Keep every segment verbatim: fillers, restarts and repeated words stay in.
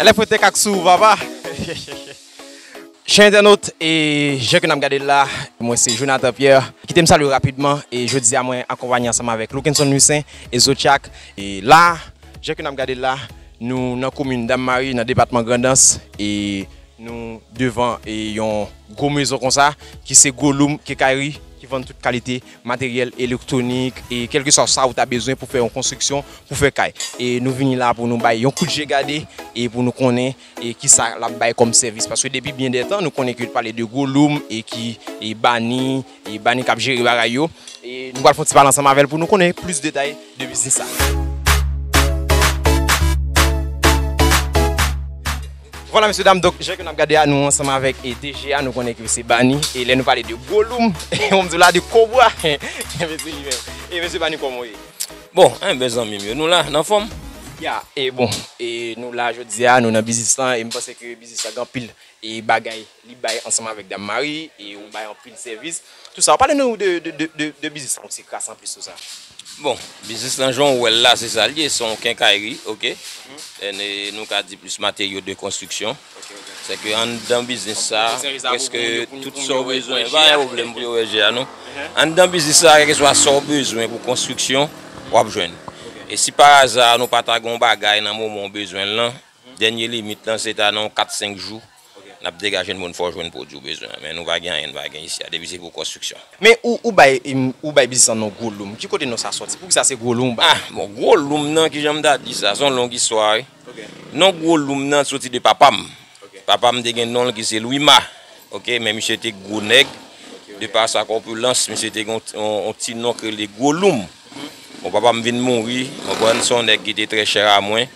Lè fwete k ak sou, papa. Chè entènot, e jan ke n ap gade l la, mwen se Jonathan Pierre. Kite m salye w rapidman, e jodi a mwen akonpanye ansanm avèk Lukenson Louissaint e Zotchak. E la, jan ke n ap gade l la, nou nan komin Dam Mari, nan depatman Grandans, e nou devan, e yon gwo mezon konsa, ki se Gwo Loum Kenkayri, ki vann tout kalite materyèl elektwonik, e kèlkeswa sa ou ta bezwen pou fè yon konstriksyon, pou fè kay. E nou vini la pou nou bay yon kout je gade, e pou nou konnen, e kisa l ap bay kòm sèvis. Paske depi byen dè tan, nou konnen ke yo pale de Gwo Loum, e ki, e Bani, e Bani k ap jere bagay yo. E nou pral fè yon ti pale ansanm avè l pou nou konnen plis detay de biznis sa. Vwala, mesye dam, donk, jan ke n ap gade a, nou ansanm avèk, e, D G a, nou konnen ke se Bani, e lè nou pale de Gwo Loum, m di w la de Kobra, e, se li menm. E, mesye Bani, kòman w ye? Bon, enben, zanmi m yo, nou la, n anfòm? Ya, e bon, e nou la jodi a, nou nan biznis lan, e m panse ke biznis lan gen anpil, e bagay li bay ansanm avèk Dam Mari, e ou bay anpil sèvis. Tou sa, pale nou de, de, de, de, de biznis lan, ou se kras anplis tou sa. Bon, biznis lan, jan w wè l la, se sa l ye, se yon kenkayri, oke? E nou ka di plis materyo de konstriksyon. Se ke anndan biznis sa, prèske tout sa w bezwen, pa gen pwoblèm pou yo wè je a, non. Anndan biznis sa, kèlkeswa sa w bezwen pou konstriksyon, w ap jwenn. E si pa aza nou pa ta gen yon bagay nan moman w bezwen l lan, dènye limit lan, se ta nan yon kat senk jou, n ap degaje l, moun fè w jwenn pwodui w bezwen an. Men nou pa gen anyen, nou pa gen isi a, depi se pou konstriksyon. Men ou, ou bay, em, ou bay biznis lan non Gwo Loum. Ki kote non sa sòti? Poukisa se Gwo Loum ou bay? Ah, bon, Gwo Loum nan, kijan m ta di sa? Se yon long istwa, wi. Non Gwo Loum nan soti de papa m. Papa m te gen non l ki se Lwima. Oke, men misye te gwo nèg. De pa sa kòpilans, misye te gen yon, yon, yon ti non k rele Gwo Loum. Bon, papa m vin mouri, w konprann, se yon nèg ki te trè chè a mwen.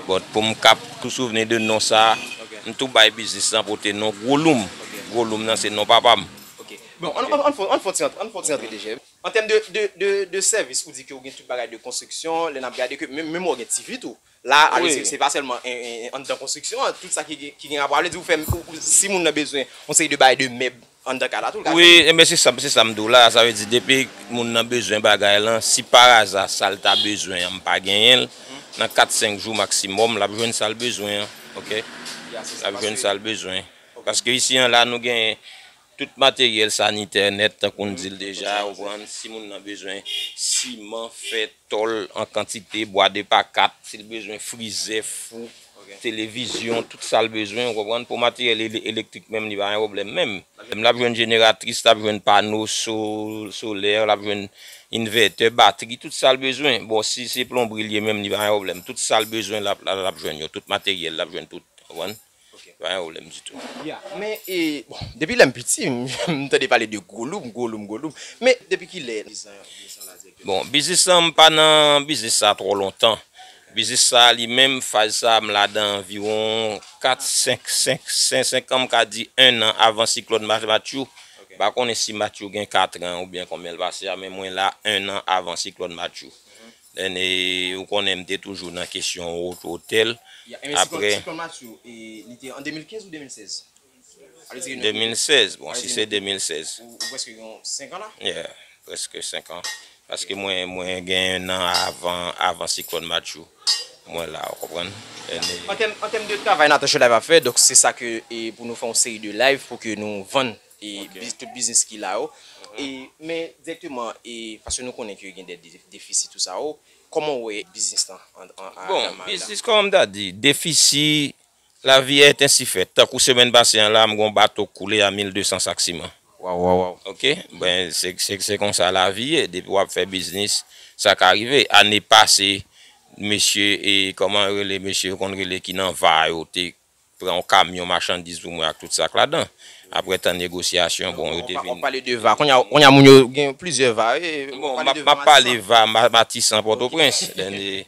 Bon, pou m kap tou souvni de non sa, m tou bay biznis lan pote non Gwo Loum. Gwo Loum nan se non papa m. Oke. Bon, ann, ann, ann fè, ann fè ti rantre, ann fè ti rantre deja. An tèm de, de, de, de sèvis, ou di ke ou gen tout bagay de konstriksyon, lè n ap gade ke menm, menm ou gen T V tou. La, alò, se, se pa sèlman, en, en, anndan konstriksyon an, tout sa ki gen, ki gen rapò a, vle di ou fè, ou, ou, si moun nan bezwen yon seri de bagay de mèb anndan kay la tou, l ka jwenn. Wi, enben, se sa, se sa m di w la, sa vle di depi moun nan bezwen bagay lan, si pa aza sa l ta bezwen an, m pa genyen l, nan kat senk jou maksimòm, l ap jwenn sa l bezwen an, oke? L ap jwenn sa l bezwen. Paske isi an la, nou gen tout materyèl sanitè nèt, tankou n di l deja, ou konprann, si moun nan bezwen siman, fè tòl an kantite, bwa de pa kat, si l bezwen frizè, fou, televizyon, tout sa l bezwen, ou konprann, pou materyèl ele-, elektrik menm, li pa gen pwoblèm menm. L ap jwenn jeneratris, l ap jwenn pano so-, solè, l ap jwenn envètè, batri, tout sa l bezwen. Bon, si se plonbri l ye menm, li pa gen pwoblèm. Tout sa l bezwen, l ap, l ap, l ap jwenn yo. Tout materyèl, l ap jwenn tout, ou konprann? Pa gen pwoblèm ditou. Ya, men, e, bon, depi lè m piti, m, m tande pale de Gwo Loum, Gwo Loum, Gwo Loum. Men, depi kilè biznis lan, biznis lan la direktèman? Bon, biznis lan, m pa nan biznis sa twò lontan. Biznis sa, li menm, faz sa, m ladan anviwon kat, senk, senk, senk, senk an, m ka di en an avan siklòn Ma-, Matthew. M pa konnen si Matthew gen kat an oubyen konbyen l pase a, men mwen la en an avan siklòn Matthew. Then, e, ou konnen m te toujou nan kesyon ot-, otèl. Ya, e men siklòn, apre siklòn Matthew, e, li te an de mil kenz ou de mil sèz? Alè, di nou. De mil sèz, bon, si se de mil sèz. Ou, ou prèske gen senk an la? Yeah, prèske senk an. Paske mwen, mwen gen en an avan, avan siklòn Matthew. Mwen la, ou konprann? Then, e, an tèm, an tèm de travay Natasha Live ap fè, donk se sa ke, e, pou nou fè yon seri de live pou ke nou vann e biz-, tout biznis ki la yo. E, men direkteman, e, paske nou konnen ke gen de, de, defisi tou sa yo, kòman w wè biznis lan an, an, a, bon, a Dam Mari la? Biznis, kòman m ta di, defisi, lavi est ainsi faite. Tankou semèn pase an la, m gon bato k koule a mil de san sak siman. Waw, waw, waw. Oke? Ben, se, se, se konsa lavi ye. Depi w ap fè biznis, sa ka rive. Ane pase, mesye, e, kòman yo rele, mesye yo konn rele ki nan va yo, te pran yon kamyon machandiz pou mwen ak tout sa k ladan. Apre tan negosyasyon, bon, yo te vin. W ap pale de va. Kounye a, kounye a moun yo gen plizyè va, wi. Bon, m ap, m ap pale va, Ma-, Matisan, Pòtoprens. Then, e,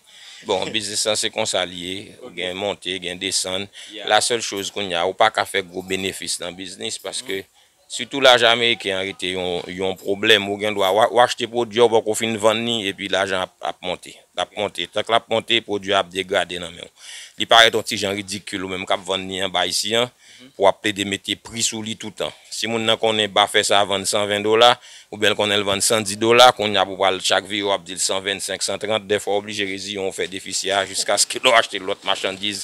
bon, biznis lan se konsa l ye. Ou gen monte, gen desann. La sèl choz kounye a, ou pa ka fè gwo benefis nan biznis paske sitou lajan ameriken an rete yon, yon pwoblèm. Ou gen dwa, w a, w achte pwodui a, ou poko fin vann li, epi lajan ap, ap monte. L ap monte. Tank l ap monte, pwodui a ap degrade nan men w. Li parèt yon ti jan ridikil, ou menm k ap vann li anba isi an, pou w ap plede mete pri sou li toutan. Si moun nan konnen ba fè sa vann san ven dola, oubyen l konnen l vann san di dola, kounye a pou pral chak vire w ap di l san vennsenk, san trant, dèfwa w oblije reziyen w fè defisi a jiskaske lè w achte lòt machandiz,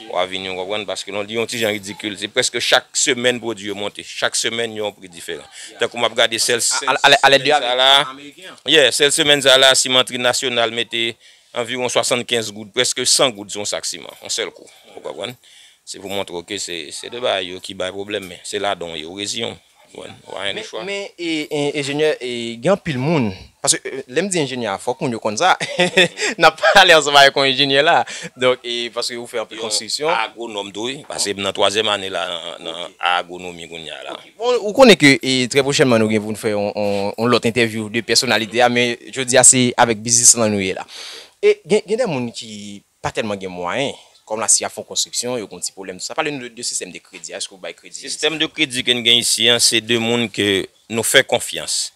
w a vini, w konprann, paske lè w di yon ti jan ridikil, se prèske chak semèn pwodui yo monte. Chak semèn, yon pri diferan. Tankou m ap gade sèl, sèl semèn sa la, yeah, sèl semèn sa la, Simantri Nasyonal mete anviwon swasannkenz goud, prèske san goud sou yon sak siman, yon sèl kou. Ou konprann? Se pou montre w ke se, se de bagay yo ki bay pwoblèm, men se ladan w ye, ou reziyen w. Ou konprann? Ou pa gen de chwa. Men, men, e, e, enjenyè, e, gen anpil moun. Paske, e, lè m di enjenyè a, fòk moun yo konn sa. N ap pale ansanm avèk yon enjenyè la. Donk, e, paske ou fè anpil konstriksyon. Yon agwonòm tou, wi. Paske m nan twazyèm ane la nan, nan agwonomi kounye a la. Bon, ou konnen ke, e, trè pwochènman, nou gen pou n fè yon, yon, yon lòt entèvyou de pèsonalite a, men jodi a, se avèk biznis lan nou ye la. E gen, gen de moun ki pa tèlman gen mwayen, kòm la, si y ap fè yon konstriksyon, yo gen yon ti pwoblèm, tou sa. Pale nou de, de sistèm de kredi a, èske ou bay kredi? Sistèm de kredi ke n gen isi an, se de moun ke nou fè konfyans.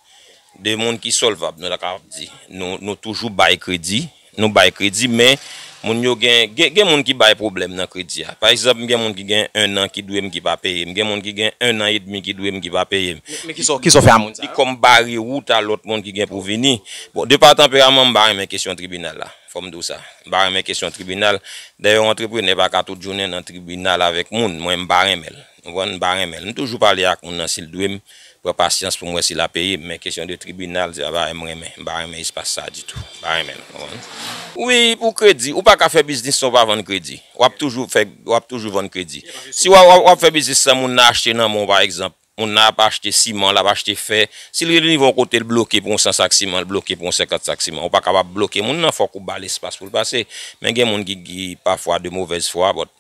De moun ki solvab, nou ta kapab di. Nou, nou toujou bay kredi. Nou bay kredi, men moun yo gen, gen, gen moun ki bay pwoblèm nan kredi a. Pa egzanp, m gen moun ki gen en an ki dwe m ki pa peye m. Gen moun ki gen en an edmi ki dwe m ki pa peye m. Men, men kisa w, kisa w fè a moun sa yo? Li kòm bare wout a lòt moun ki gen pou vini. Bon, de pa tanperaman, m pa renmen kesyon tribinal la. Fò m di w sa. M pa renmen kesyon tribinal. Dayè, yon antreprenè pa ka tout jounen nan tribinal avèk moun. Mwen, m pa renmen l. Ou konprann? M pa renmen l. M toujou pale ak moun nan si l dwe m. Pran pasyans pou m wè si l a peye m. Men kesyon de tribinal, se pa bagay m renmen. M pa renmen espas sa ditou. M pa renmen l. Ou konprann? Wi, pou kredi. Ou pa ka fè biznis san w pa vann kredi. W ap toujou fè, w ap toujou vann kredi. Si w ap, w ap, w ap fè biznis san moun nan achte nan men w, pa egzanp, moun nan ap achte siman, l ap achte fè. Si l rive yon kote, l bloke pou yon san sak siman, l bloke pou yon senkant sak siman. Ou pa kapab bloke moun nan, fòk ou ba l espas pou l pase. Men gen moun ki, ki pafwa de movèz fwa, but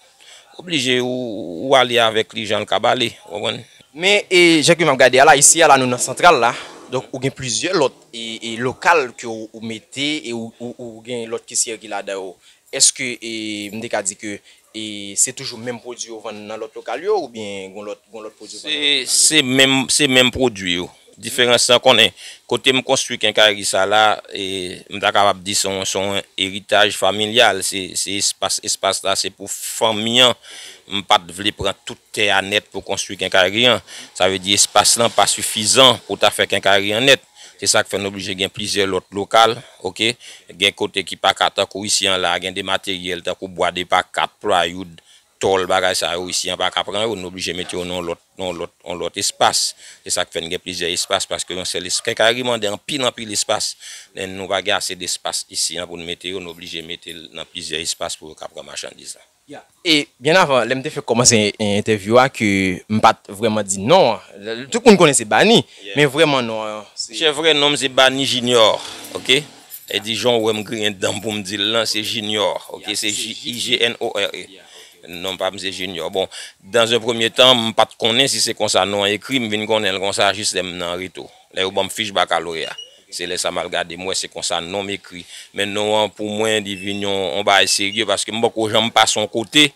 oblije ou, ou ale avèk li jan l kab ale, ou konprann? Men, e, jan ke m ap gade a la, isi a la, nou nan Santral la. Donk, ou gen plizyè lòt, e, e, lokal ke ou, ou mete, e ou, ou, ou gen lòt kesyè ki ladan yo. Èske, e, m te ka di ke, e, se toujou menm pwodui yo vann nan lòt lokal yo, oubyen gon lòt, gon lòt pwodui yo vann nan lòt lokal yo? Se, se menm, se menm pwodui yo. Diferans lan, konnen, kote m konstwi kenkayri sa la, e, m ta kapab di se yon, se yon eritaj familyal, se, se espas, espas la se pou fanmi an. M pa t vle pran tout tè a nèt pou konstwi kenkayri an. Sa vle di espas lan pa sifizan pou ta fè kenkayri an nèt. Se sa k fè n oblije gen plizyè lòt lokal, oke? Gen kote ki pa ka, tankou isi an la, gen de materyèl, tankou bwa de pa kat, plywood, tòl, bagay sa yo, isi an pa ka pran yo, n oblije mete yo nan yon lòt, nan yon lòt, yon lòt espas. Se sa k fè n gen plizyè espas, paske yon sèl es-, kenkayri mande anpil, anpil espas. Lè nou pa gen ase despas isi an pou n mete yo, n oblije mete l nan plizyè espas pou yo ka pran machandiz la. Ya. E byen avan, lè m te fèk kòmanse en-, entèvyou a, ke m pa t vrèman di non an. Tout moun konnen se Bani, men vrèman non an, se... Monchè, vrè non m se Bani Junior, oke? E di jan w wè m griyen dan m pou m di l lan, se Junior, oke? Se J I G N O R E. Non pa m se Junior. Bon, dans un premier temps, m pa t konnen si se konsa non an ekri, m vin konnen l konsa jis lè m nan reto. Lè yo ban m fich bakaloreya. Se lè sa m al gade, m wè se konsa non m ekri. Men non an, pou mwen, li vin yon, yon bagay serye, paske m poko janm pase yon kote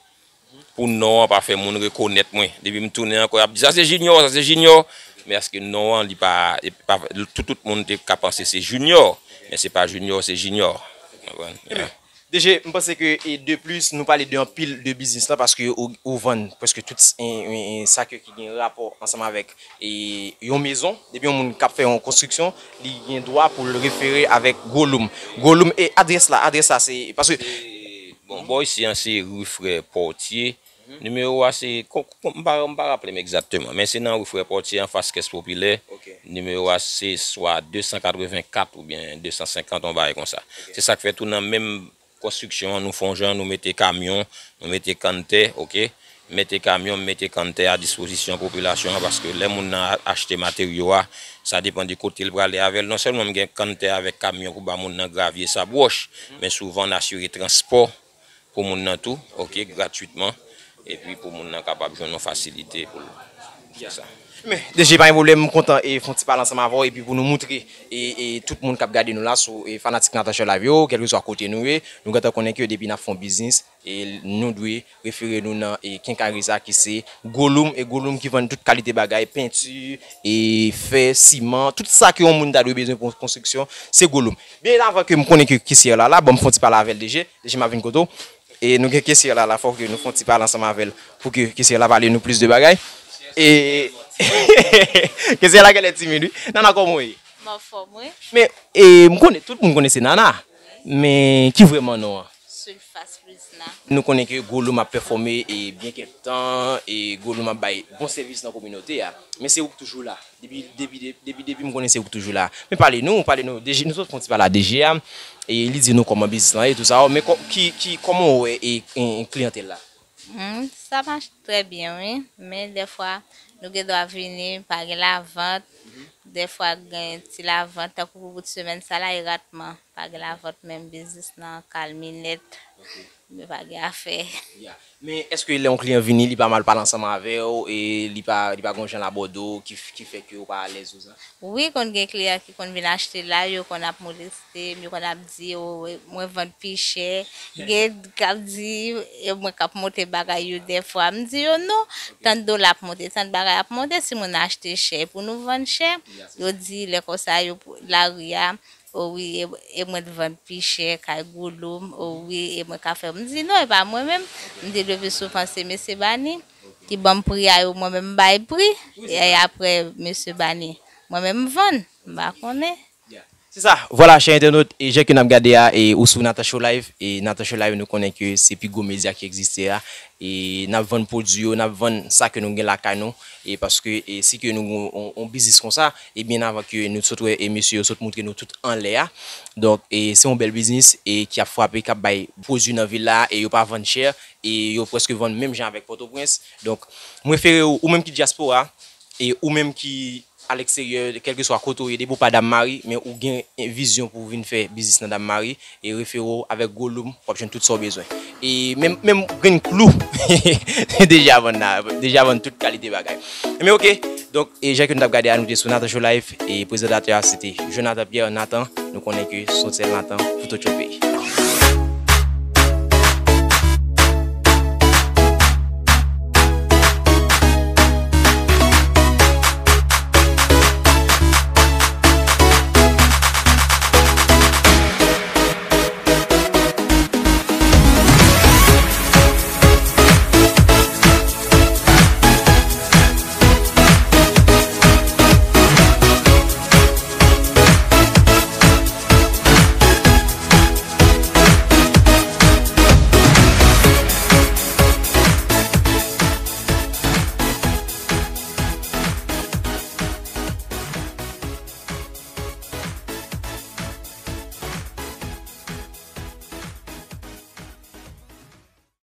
pou non an pa fè moun rekonèt mwen. Depi m tounen ankò, y ap di, "Sa se Junior, sa se Junior." Men èske non an, li pa, e pa, tout, tout moun te ka panse se Junior, men se pa Junior, se Junior. Konprann? Ebyen, D G, m panse ke, e, de plis, nou pale de anpil de biznis la, paske ou, ou vann prèske tout, e, e, e, sa ke ki gen rapò ansanm avèk, e, yon mezon. Depi yon moun k ap fè yon konstriksyon, li gen dwa pou l refere avèk Gwo Loum. Gwo Loum, e adrès la, adrès la, se, paske... Se, bon, bò isi an, se ri Frè Pòtye. Nimewo a, se, ko-, ko-, m pa, m pa raple m egzakteman, men se nan ri Frè Pòtye, anfas Kès Popilè. Nimewo a, se swa de san katrevenkat oubyen de san senkant, yon bagay konsa. Se sa k fè tou nan menm konstriksyon an, nou fè yon jan, nou mete kamyon, nou mete kanntè, oke? Mete kamyon, mete kanntè a dispozisyon popilasyon an, paske lè moun nan a-, achte materyo a, sa depann de kote l prale avè l. Non sèlman m gen kanntè avèk kamyon pou ba moun nan gravye, sab, wòch, men souvan n asire transpò pou moun nan tou, oke, gratwitman, epi pou moun nan kapab jwenn yon fasilite pou l Se sa. Men, D J, pa gen pwoblèm, m kontan e fè yon ti pale ansanm avè w epi pou nou moutre e, e tout moun k ap gade nou la sou e fanatik Natacha Live yo, kèlkeswa kote nou ye, nou gentan konnen ke depi n ap fè yon biznis, e nou dwe refere nou nan e kenkayri sa ki se Gouloum, e Gouloum ki vann tout kalite bagay, penti, e fè, siman, tout sa ke yon moun ta dwe bezwen pou konstriksyon, se Gouloum. Byen avan ke m konnen ke kesyè la la, ban m fè yon ti pale avè l, D J, D J, m ap vin kote w. E nou gen kesyè la la, fòk nou fè yon ti pale ansanm avè l pou ke kesyè la pale nou plis de bagay. E kesyè la genlè timid, wi. Nana, kòman w ye? M anfòm, wi. Men, e, m konnen, tout moun konnen se Nana. Men, ki vrèman non an? Sulfas Luzna. Nou konnen ke Gouloum ap pèfòme e byen kèk tan, e Gouloum ap bay bon sèvis nan kominote a. Men se ou k toujou la. Depi, depi, depi, depi m konnen se ou k toujou la. Men pale nou, pale nou. D J, nou sot fè yon ti pale a D J a. E li di nou kòman biznis lan ye, tou sa. Men kò-, ki, ki, kòman w wè e, e, e kliyantèl la? Hmm, sa mache trè byen, wi. Men dèfwa, nou gen dwa vini, pa gen lavant. Dèfwa, gen ti lavant, tankou pou bout semèn sa la, e ratman. Pa gen lavant, menm biznis nan kalme nèt. Men pa gen afè. Ya. Men èske lè yon kliyan vini, li pa mal pale ansanm avè w, e li pa, li pa gon jan l abòde w ki, ki fè ke w pa alèz ou sa? Wi, konn gen kliyan ki konn vin achte la, yo konn ap moleste m, yo konn ap di, "O, mwen vann pi chè." Gen k ap di, e mwen k ap monte bagay yo dèfwa. M di yo, "Non, tann dola ap monte, tann bagay ap monte, si moun achte chè, pou nou vann chè." Yo di, lè konsa, yo, lari a, O wi, e, e mwen t vann pi chè kay Gouloum. O wi, e mwen ka fè. M di, "Non, e pa mwen menm." M di, "Le pli souvan, se mesye Bani ki ban m pri a yo, mwen menm m bay pri." E apre, mesye Bani, mwen menm m vann. M pa konnen. Ya. Se sa, vwala, chè entènot, e jan ke n ap gade a, e ou sou Natacha Live, e Natacha Live, nou konnen ke se pi gwo medya ki egziste a, e n ap vann pwodui yo, n ap vann sa ke nou gen lakay nou, e paske, e si ke nou gon on, on biznis konsa, e byen avan ke nou sot wè, e mesye yo sot moutre nou tout anlè a. Donk, e se yon bèl biznis, e ki ap frape, k ap bay pwodui nan vil la, e yo pa vann chè, e yo prèske vann menm jan avèk Pòtoprens. Donk, m refere w, ou menm ki dyaspora, e ou menm ki aleksteryè, kèlkeswa kote w ye, depi w pa Dam Mari, men ou gen vizyon pou w vin fè biznis nan Dam Mari, e refere w avèk Gouloum, w ap jwenn tout sa w bezwen. E menm, menm grenn klou, deja vann la, deja vann tout kalite bagay. Men oke, donk, e jan ke nou t ap gade a, nou te sou Natacha Live, e prezantatè a, se te Jonathan Pierre Nathan, nou konnen ke se yon sèl Nathan pou tout yon peyi.